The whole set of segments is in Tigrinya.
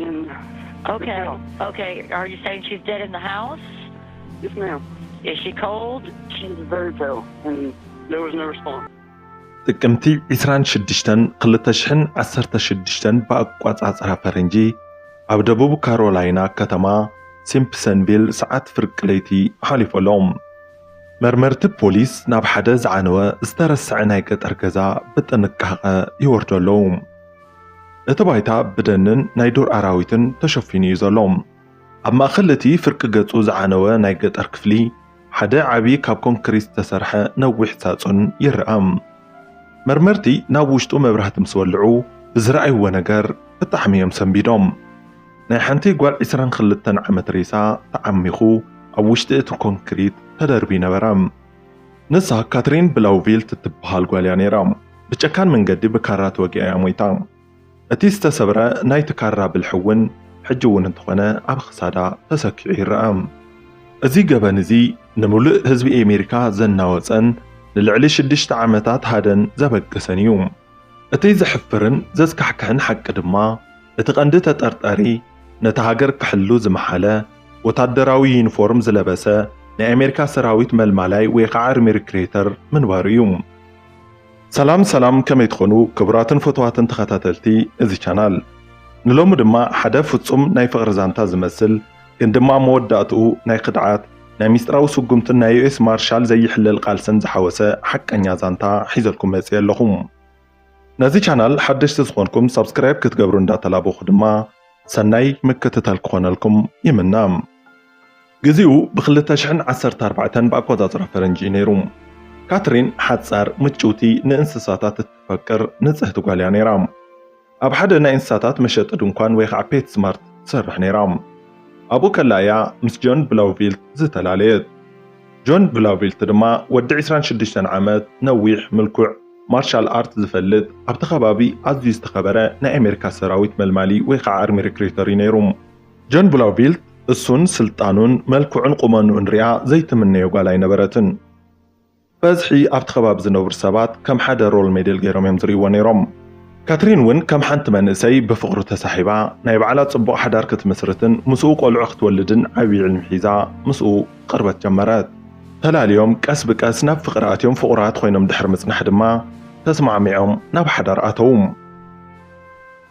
And Okay. Yeah. Okay. Are you saying she's dead in the house? Yes, ma'am. Is she cold? She was very pale, and there was no response. ጥቅምቲ ዕስራን ሽዱሽተን ክልተ ሽሕን ዓሰርተ ሽዱሽተን ብኣቋጻጽራ ፈረንጂ ኣብ ደቡብ ካሮላይና ከተማ ሲምፕሰንቪል ሰዓት ፍርቂ ለይቲ ሓሊፉ ኣሎ። መርመርቲ ፖሊስ ናብ ሓደ ዝዓነወ ዝተረስዐ ናይ ገጠር ገዛ ብጥንቃቐ ይወርዱ ኣለዉ። እቲ ባይታ ብደንን ናይ ዱር ኣራዊትን ተሸፊኑ እዩ ዘሎ። ኣብ ማእከል እቲ ፍርቂ ገጹ ዝዓነወ ናይ ገጠር ክፍሊ ሓደ ዓቢ ካብ ኮንክሪት ዝተሰርሐ ነዊሕ ሳጹን ይርኣ። መርመርቲ ናብ ውሽጡ መብራህቲ ምስ ወልዑ ብዝረኣይዎ ነገር ብጣዕሚ እዮም ሰንቢዶም። ናይ ሓንቲ ጓል ዕስራን ክልተን ዓመት ሬሳ ተዓሚኹ ኣብ ውሽጢ እቲ ኮንክሪት ተደርቢ ነበረ። ንሳ ካትሪን ብላውቪልት ትበሃል ጓል እያ ነይራ። ብጨካን መንገዲ ብካራ ተወጊኣ እያ ሞይታ። እቲ ዝተሰብረ ናይቲ ካራ ብልሒ እውን ሕጂ እውን እንተኾነ ኣብ ክሳዳ ተሰኪዑ ይረኣ። እዚ ገበን እዚ ንምሉእ ህዝቢ ኣሜሪካ ዘናወጸን ንልዕሊ ሽዱሽተ ዓመታት ሃደን ዘበገሰን እዩ። እቲ ዘሕፍርን ዘስካሕክሕን ሓቂ ድማ እቲ ቀንዲ ተጠርጣሪ ነታ ሃገር ክሕሉ ዝመሓለ ወታደራዊ ዩኒፎርም ዝለበሰ ናይ ኣሜሪካ ሰራዊት መልማላይ ወይ ከዓ ኣርሚ ሪክሬተር ምንባሩ እዩ። ሰላም ሰላም፣ ከመይ ትኾኑ ክቡራትን ፍቱዋትን ተኸታተልቲ እዚ ቻናል? ንሎሚ ድማ ሓደ ፍጹም ናይ ፍቕሪ ዛንታ ዝመስል ግን ድማ መወዳእትኡ ናይ ክድዓት ናይ ሚስጥራዊ ስጉምትን ናይ ዩ ኤስ ማርሻል ዘይሕለል ቃልስን ዝሓወሰ ሓቀኛ ዛንታ ሒዘልኩም መጽየ ኣለኹ። ነዚ ቻናል ሓደሽቲ ዝኾንኩም ሳብስክራይብ ክትገብሩ እንዳተላበኹ ድማ ሰናይ ምክትታል ክኾነልኩም ይምነ። ግዜኡ ብ ክልተ ሽሕን ዓሰርተ ኣርባዕተን ብኣቆጻጽራ ፈረንጂ እዩ ነይሩ። ካትሪን ሓጻር፣ ምጭውቲ፣ ንእንስሳታት እትፈቅር ንጽህቲ ጓል እያ ነይራ። ኣብ ሓደ ናይ እንስሳታት መሸጢ ድንኳን ወይ ከዓ ፔት ስማርት ትሰርሕ ነይራ። ኣብኡ ከላ እያ ምስ ጆን ብላውቪልት ዝተላለየት። ጆን ብላውቪልት ድማ ወዲ ዕስራን ሽዱሽተን ዓመት፣ ነዊሕ፣ ምልኩዕ፣ ማርሻል ኣርት ዝፈልጥ፣ ኣብቲ ከባቢ ኣዝዩ ዝተኸበረ ናይ ኣሜሪካ ሰራዊት መልማሊ ወይ ከዓ ኣርሚ ሪክሪተር እዩ ነይሩ። ጆን ብላውቪልት እሱን ስልጣኑን መልክዑን ቁመንኡን ሪኣ ዘይትምነዮ ጓል ኣይነበረትን። በዝሒ ኣብቲ ከባቢ ዝነብሩ ሰባት ከም ሓደ ሮል ሜዴል ገይሮም እዮም ዝርእይዎ ነይሮም። ካትሪን እውን ከም ሓንቲ መንእሰይ ብፍቕሩ ተሳሒባ ናይ ባዕላ ጽቡቕ ሓዳር ክትምስርትን ምስኡ ቆልዑ ክትወልድን ዓብዪ ዕልሚ ሒዛ ምስኡ ቅርበት ጀመረት። ተላልዮም ቀስ ብቀስ ናብ ፍቕሪ ኣትዮም ፍቑራት ኮይኖም ድሕሪ ምጽናሕ ድማ ተስማዕሚዖም ናብ ሓዳር ኣተዉ።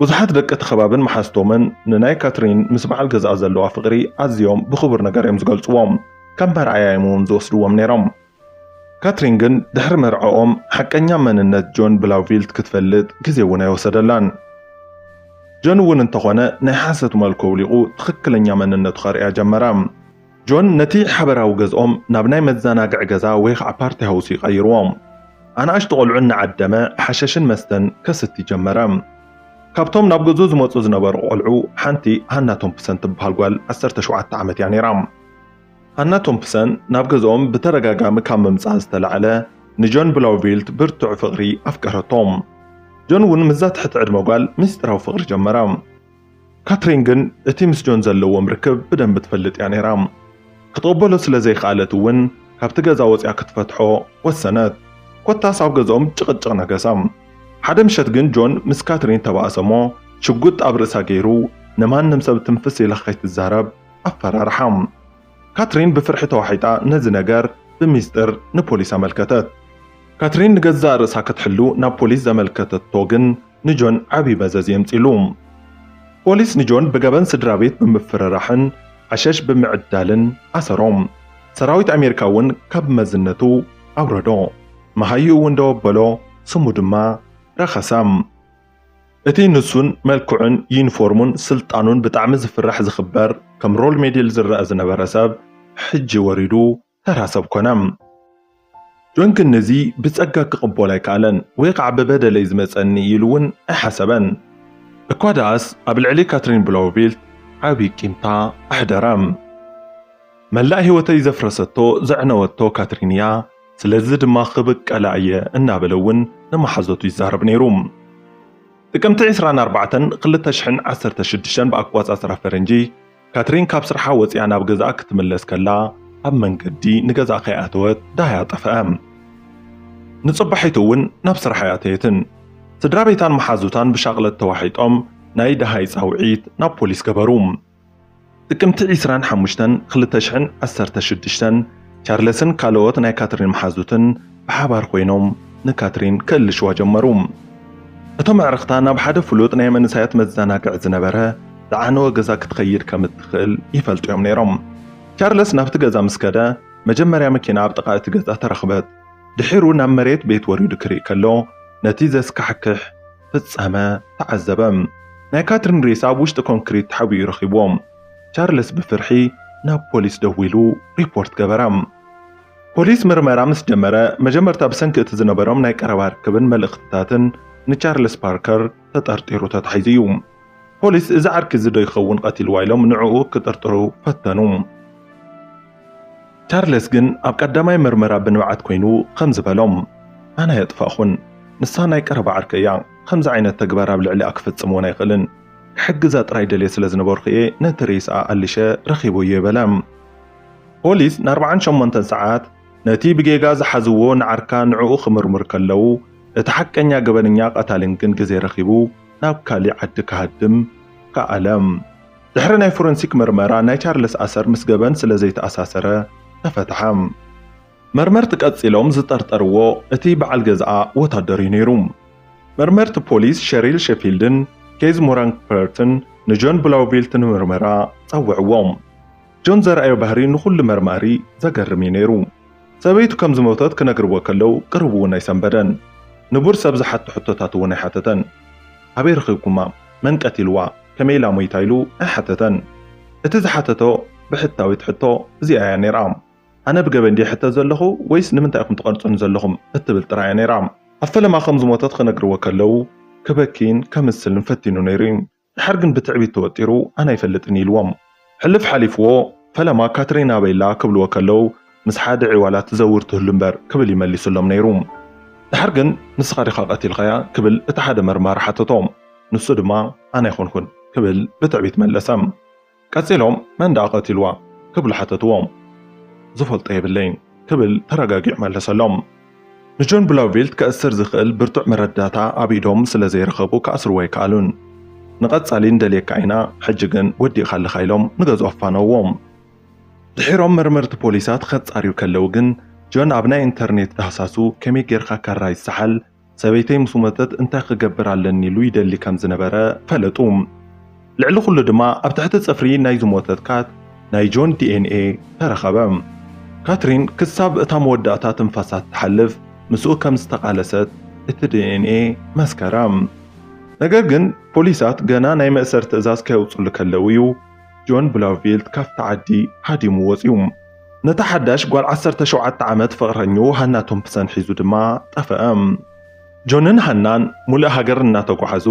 ብዙሓት ደቂ እቲ ከባብን መሓዝቶምን ንናይ ካትሪን ምስ በዓል ገዝኣ ዘለዋ ፍቕሪ ኣዝዮም ብኽቡር ነገር እዮም ዝገልጽዎ። ከም መርኣያ እዮም እውን ዝወስድዎም ነይሮም። ካትሪን ግን ድሕሪ መርዓኦም ሓቀኛ መንነት ጆን ብላውቪልት ክትፈልጥ ግዜ እውን ኣይወሰደላን። ጆን እውን እንተኾነ ናይ ሓሰት መልኩ ኣውሊቑ ትኽክለኛ መንነቱ ከርእያ ጀመረ። ጆን ነቲ ሓበራዊ ገዝኦም ናብ ናይ መዘናግዒ ገዛ ወይ ከዓ ፓርቲ ሃውስ ይቐይርዎ። ኣናእሽቱ ቆልዑ እናዓደመ ሓሸሽን መስተን ከስቲ ጀመረ። ካብቶም ናብ ገዝኡ ዝመፁ ዝነበሩ ቆልዑ ሓንቲ ሃና ቶምፕሰን ትበሃል ጓል ዓሰርተ ሸውዓተ ዓመት እያ ነይራ። ሃና ቶምፕሰን ናብ ገዝኦም ብተደጋጋሚ ካብ ምምፃእ ዝተላዕለ ንጆን ብላውቪልት ብርቱዕ ፍቕሪ ኣፍቀረቶ። ጆን እውን ምስዛ ትሕቲ ዕድመ ጓል ምስጢራዊ ፍቕሪ ጀመረ። ካትሪን ግን እቲ ምስ ጆን ዘለዎም ርክብ ብደንቢ ትፈልጥ እያ ነይራ። ክትቕበሎ ስለ ዘይከኣለት እውን ካብቲ ገዛ ወፂኣ ክትፈትሖ ወሰነት። ኮታስ ኣብ ገዝኦም ጭቕጭቕ ነገሰ። ሓደ ምሸት ግን ጆን ምስ ካትሪን ተባእሰ እሞ ሽጉጥ ኣብ ርእሳ ገይሩ ንማንም ሰብ ትንፍስ ኢላ ከይትዛረብ ኣፈራርሓ። ካትሪን ብፍርሒ ተዋሒጣ ነዚ ነገር ብሚስጥር ንፖሊስ ኣመልከተት። ካትሪን ንገዛእ ርእሳ ክትሕሉ ናብ ፖሊስ ዘመልከተቶ ግን ንጆን ዓብዪ መዘዝ የምፂሉ። ፖሊስ ንጆን ብገበን ስድራ ቤት ብምፍርራሕን ሓሸሽ ብምዕዳልን ኣሰሮም። ሰራዊት ኣሜሪካ እውን ካብ መዝነቱ ኣውረዶ። መሃይኡ እውን ደወበሎ፣ ስሙ ድማ ረኸሰ። እቲ ንሱን መልክዑን ዩኒፎርሙን ስልጣኑን ብጣዕሚ ዝፍራሕ ዝኽበር ከም ሮል ሜዴል ዝረአ ዝነበረ ሰብ ሕጂ ወሪዱ ተራ ሰብ ኮነ። ጆን ግን ነዚ ብጸጋ ክቕበሎ ኣይከኣለን ወይ ከዓ ብበደለይ ዝመጸኒ ኢሉ እውን ኣይሓሰበን። እኳ ደኣስ ኣብ ልዕሊ ካትሪን ብላውቪልት ዓብዪ ቂምታ ኣሕደረ። መላእ ህይወተይ ዘፍረሰቶ ዘዕነወቶ ካትሪን እያ፣ ስለዚ ድማ ክብቀላ እየ እናበለ እውን ንመሓዘቱ ይዛረብ ነይሩ። ጥቅምቲ ዕስራን ኣርባዕተን ክልተ ሽሕን ዓሰርተ ሽዱሽተን ብኣቋጻጽራ ፈረንጂ ካትሪን ካብ ስርሓ ወፂኣ ናብ ገዛኣ ክትምለስ ከላ ኣብ መንገዲ ንገዛኣ ከይኣተወት ዳያ ጠፍአ። ንፅባሒቱ እውን ናብ ስራሕ ኣይኣተየትን። ስድራ ቤታን መሓዙታን ብሻቕለት ተዋሒጦም ናይ ደሃይ ጻውዒት ናብ ፖሊስ ገበሩ። ጥቅምቲ ዕስራን ሓሙሽተን ክልተ ሽሕን ዓሰርተ ሽዱሽተን፣ ቻርለስን ካልኦት ናይ ካትሪን መሓዙትን ብሓባር ኮይኖም ንካትሪን ክእልሽዋ ጀመሩ። እቶም ኣዕርኽታ ናብ ሓደ ፍሉጥ ናይ መንእሰያት መዘናግዒ ዝነበረ ዝዓነወ ገዛ ክትኸይድ ከም እትኽእል ይፈልጡ እዮም ነይሮም። ቻርለስ ናብቲ ገዛ ምስ ከደ፣ መጀመርያ መኪና ኣብ ጥቓ እቲ ገዛ ተረኽበት። ድሒሩ ናብ መሬት ቤት ወሪዱ ክርኢ ከሎ፣ ነቲ ዘስካሕክሕ ፍጻመ ተዓዘበ። ናይ ካትሪን ሬሳ ኣብ ውሽጢ ኮንክሪት ተሓቢኡ ረኺብዎ። ቻርለስ ብፍርሒ ናብ ፖሊስ ደዊሉ ሪፖርት ገበረ። ፖሊስ ምርመራ ምስ ጀመረ፣ መጀመርታ ብሰንኪ እቲ ዝነበሮም ናይ ቀረባ ርክብን መልእኽትታትን ንቻርለስ ፓርከር ተጠርጢሩ ተታሒዙ እዩ። ፖሊስ፣ እዚ ዓርኪ እዚ ዶ ይኸውን ቀቲልዋ ኢሎም ንዕኡ ክጥርጥሩ ፈተኑ። ቻርለስ ግን ኣብ ቀዳማይ መርመራ ብንብዓት ኮይኑ ከምዚ በሎም፣ ኣነ ኣየጥፋእኹን። ንሳ ናይ ቀረባ ዓርከይ እያ። ከምዚ ዓይነት ተግባር ኣብ ልዕሊኣ ክፍጽም እውን ኣይኽእልን። ክሕግዛ ጥራይ ደልየ ስለ ዝነበርኩ እየ ነቲ ሬስኣ ኣሊሸ ረኺበዮ በለ። ፖሊስ ንኣርብዓን ሸሞንተን ሰዓት ነቲ ብጌጋ ዝሓዝዎ ንዓርካ ንዕኡ ክምርምር ከለዉ፣ እቲ ሓቀኛ ገበነኛ ቀታልን ግን ግዜ ረኺቡ ናብ ካሊእ ዓዲ ክሃድም ከኣለ። ድሕሪ ናይ ፎረንሲክ መርመራ፣ ናይ ቻርለስ ኣሰር ምስ ገበን ስለ ዘይተኣሳሰረ ተፈትሐ። መርመርቲ ቀጺሎም ዝጠርጠርዎ እቲ በዓል ገዝኣ ወታደር እዩ ነይሩ። መርመርቲ ፖሊስ ሸሪል ሸፊልድን ኬዝ ሞራንክፐርትን ንጆን ብላውቪልት ንምርመራ ጸውዕዎም። ጆን ዘርኣዮ ባህሪ ንኹሉ መርማሪ ዘገርም እዩ ነይሩ። ሰበይቱ ከም ዝሞተት ክነግርዎ ከለዉ ቅርብ እውን ኣይሰንበደን። ንቡር ሰብ ዝሓቶ ሕቶታት እውን ኣይሓተተን። ኣበይ ረኺብኩማ? መን ቀቲልዋ? ከመይ ኢላ ሞይታ? ኢሉ ኣይሓተተን። እቲ ዝሓተቶ ብሕታዊት ሕቶ እዚኣ እያ ነይራ። ኣነ ብገበን ድየ ሕተት ዘለኹ ወይስ ንምንታይ ኢኹም ትቐርጹኒ ዘለኹም? እትብል ጥራይ እያ ነይራ። ኣብ ፈለማ ከም ዝሞተት ክነግርዎ ከለዉ ክበኪን ከምስልን ፈቲኑ ነይሩ እዩ። ድሓር ግን ብትዕቢት ተወጢሩ፣ ኣነ ኣይፈልጥን ኢልዎም። ሕልፍ ሓሊፍዎ፣ ፈለማ ካትሪና ቤላ ክብልዎ ከለዉ፣ ምስ ሓደ ዒዋላ ትዘውር ትህሉ እምበር ክብል ይመሊስሎም ነይሩ። ድሓር ግን ንስኻ ዲኻ ቀቲልኻያ ክብል እቲ ሓደ መርማሪ ሓተቶ። ንሱ ድማ ኣነ ኣይኮንኩን ክብል ብትዕቢት መለሰ። ቀጺሎም መን ደኣ ቀቲልዋ ክብሉ ሓተትዎ። ዝፈልጦ የብለይን ክብል ተረጋጊዑ መለሰሎም። ንጆን ብላውቪልት ከእስር ዝኽእል ብርቱዕ መረዳእታ ኣብ ኢዶም ስለ ዘይረኸቡ ክኣስርዎ ኣይከኣሉን። ንቐጻሊ እንደልየካ ኢና፣ ሕጂ ግን ወዲእካ ኣለኻ ኢሎም ንገዝኡ ኣፋነውዎ። ድሒሮም መርመርቲ ፖሊሳት ከጻርዩ ከለዉ ግን ጆን ኣብ ናይ ኢንተርኔት ዳህሳሱ ከመይ ጌርካ ካራ ይሰሓል፣ ሰበይተይ ምስ ሞተት እንታይ ክገብር ኣለኒ ኢሉ ይደሊ ከም ዝነበረ ፈለጡ። ልዕሊ ኩሉ ድማ ኣብ ትሕቲ ጽፍሪ ናይ ዝሞተት ካት ናይ ጆን ዲኤንኤ ተረኸበ። ካትሪን ክሳብ እታ መወዳእታ ትንፋሳ ትሓልፍ ምስኡ ከም ዝተቓለሰት እቲ ዲኤንኤ መስከረ። ነገር ግን ፖሊሳት ገና ናይ መእሰር ትእዛዝ ከየውጽሉ ከለዉ እዩ ጆን ብላውቪልት ካብቲ ዓዲ ሃዲሙ ወጺኡ። ነታ ሓዳሽ ጓል ዓሰርተ ሸውዓተ ዓመት ፍቕረኝኡ ሃና ቶምፕሰን ሒዙ ድማ ጠፍአ። ጆንን ሃናን ሙሉእ ሃገር እናተጓዓዙ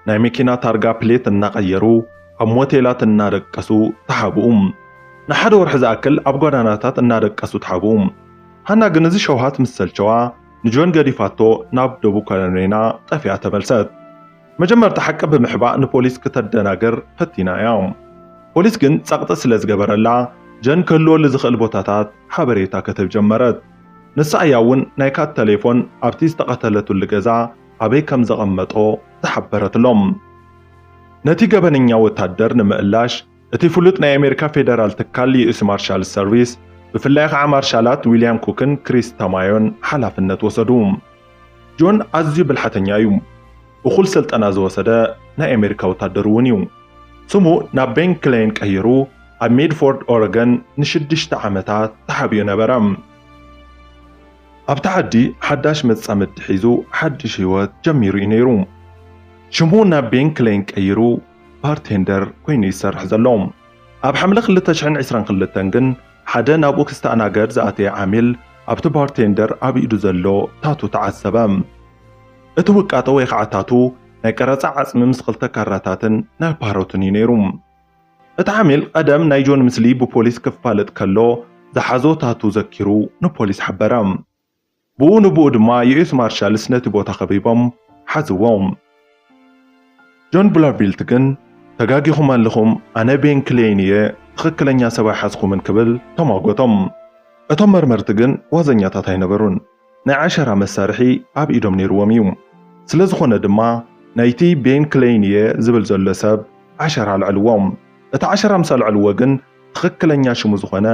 ናይ መኪና ታርጋ ፕሌት እናቐየሩ ኣብ ሞቴላት እናደቀሱ ተሓብኡ። ንሓደ ወርሒ ዝኣክል ኣብ ጎዳናታት እናደቀሱ ተሓብኡ። ሃና ግን እዚ ሸውሃት ምስ ሰልቸዋ ንጆን ገዲፋቶ ናብ ደቡብ ካሮላይና ጠፊኣ ተመልሰት። መጀመርታ ሓቂ ብምሕባእ ንፖሊስ ክተደናግር ፈቲና እያ። ፖሊስ ግን ጸቕጢ ስለ ዝገበረላ ጀን ክህልወሉ ዝኽእል ቦታታት ሓበሬታ ክትህብ ጀመረት። ንሳ እያ እውን ናይ ካት ተሌፎን ኣብቲ ዝተቐተለትሉ ገዛ ኣበይ ከም ዘቐመጦ ዝሓበረትሎም። ነቲ ገበነኛ ወታደር ንምእላሽ እቲ ፍሉጥ ናይ ኣሜሪካ ፌደራል ትካል ዩኤስ ማርሻል ሰርቪስ ብፍላይ ከዓ ማርሻላት ዊልያም ኩክን ክሪስ ታማዮን ሓላፍነት ወሰዱ። ጆን ኣዝዩ ብልሓተኛ እዩ። እኹል ስልጠና ዝወሰደ ናይ ኣሜሪካ ወታደር እውን እዩ። ስሙ ናብ ቤን ክሌን ቀይሩ ኣብ ሜድፎርድ ኦረገን ንሽዱሽተ ዓመታት ተሓቢኡ ነበረ። ኣብቲ ዓዲ ሓዳሽ መጻምዲ ሒዙ ሓድሽ ህይወት ጀሚሩ እዩ ነይሩ። ሽሙ ናብ ቤን ክሌን ቀይሩ ባርቴንደር ኮይኑ ይሰርሕ ዘሎ። ኣብ ሓምለ ክልተ ሽሕን ዕስራን ክልተን ግን ሓደ ናብኡ ክስተኣናገድ ዝኣተየ ዓሚል ኣብቲ ባርቴንደር ኣብ ኢዱ ዘሎ ታቱ ተዓዘበ። እቲ ውቃጦ ወይ ከዓ ታቱ ናይ ቀረጻ ዓጽሚ ምስ ክልተ ካራታትን ናይ ፓሮትን እዩ ነይሩ። እቲ ዓሚል ቀደም ናይ ጆን ምስሊ ብፖሊስ ክፋለጥ ከሎ ዝሓዞ ታቱ ዘኪሩ ንፖሊስ ሓበረ። ብኡ ንብኡ ድማ ዩኤስ ማርሻልስ ነቲ ቦታ ከቢቦም ሓዝዎም። ጆን ብላቪልት ግን ተጋጊኹም ኣለኹም፣ ኣነ ቤን ክሌን እየ፣ ትኽክለኛ ሰብ ኣይሓዝኹምን ክብል ተሟጎቶም። እቶም መርመርቲ ግን ዋዘኛታት ኣይነበሩን። ናይ ዓሸራ መሳርሒ ኣብ ኢዶም ነይርዎም እዩ። ስለ ዝኾነ ድማ ናይቲ ቤን ክሌይን እየ ዝብል ዘሎ ሰብ ዓሸራ ኣልዕልዎ። እቲ ዓሸራ ምስ ኣልዕልዎ ግን ትኽክለኛ ሽሙ ዝኾነ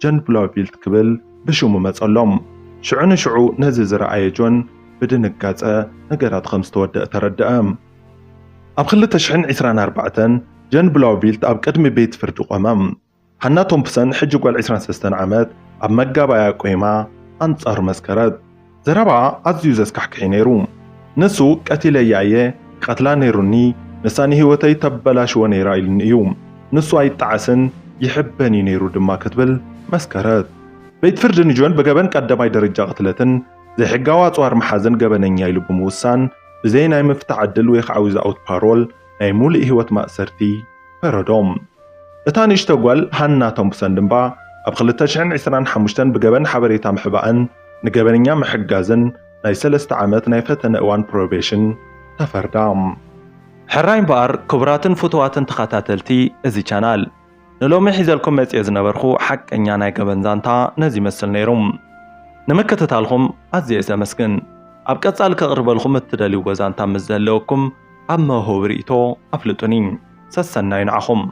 ጀን ብላውቪልት ክብል ብሽሙ መጸሎም። ሽዑ ንሽዑ ነዚ ዝረኣየ ጆን ብድንጋጸ ነገራት ከም ዝተወደአ ተረድአ። ኣብ ክልተ ሽሕን ዕስራን ኣርባዕተን ጀን ብላውቪልት ኣብ ቅድሚ ቤት ፍርዲ ቆመ። ሃና ቶምፕሰን ሕጂ ጓል ዕስራን ሰለስተን ዓመት ኣብ መጋባያ ቆይማ ኣንጻሩ መስከረት። ዘረባኣ ኣዝዩ ዘስካሕክሕ እዩ ነይሩ። ንሱ ቀቲለያ እየ፣ ቀትላ ነይሩኒ፣ ንሳ ንህይወተይ ተበላሽዎ ነይራ ኢሉኒ እዩ። ንሱ ኣይጣዓስን ይሕበን እዩ ነይሩ ድማ ክትብል መስከረት። ቤት ፍርዲ ንጆን ብገበን ቀዳማይ ደረጃ ቅትለትን ዘይሕጋዊ ኣጽዋር መሓዝን ገበነኛ ኢሉ ብምውሳን ብዘይ ናይ ምፍታሕ ዕድል ወይ ከዓ ዊዝኣውት ፓሮል ናይ ሙሉእ ህይወት ማእሰርቲ ፈረዶም። እታ ንእሽቶ ጓል ሃና ቶምፕሰን ድማ ኣብ ክልተ ሽሕን ዕስራን ሓሙሽተን ብገበን ሓበሬታ ምሕባእን ንገበነኛ ምሕጋዝን ናይ ሰለስተ ዓመት ናይ ፈተነ እዋን ፕሮቤሽን ተፈርዳ። ሕራይ እምበኣር ክቡራትን ፍቱዋትን ተኸታተልቲ እዚ ቻናል፣ ንሎሚ ሒዘልኩም መጽየ ዝነበርኩ ሓቀኛ ናይ ገበን ዛንታ ነዚ ይመስል ነይሩ። ንምክትታልኩም ኣዝየ ዘመስግን። ኣብ ቀጻሊ ከቕርበልኩም እትደልይዎ ዛንታ ምስ ዘለወኩም ኣብ መውህቢ ርእይቶ ኣፍልጡኒ። ሰሰናዩ ንዓኹም።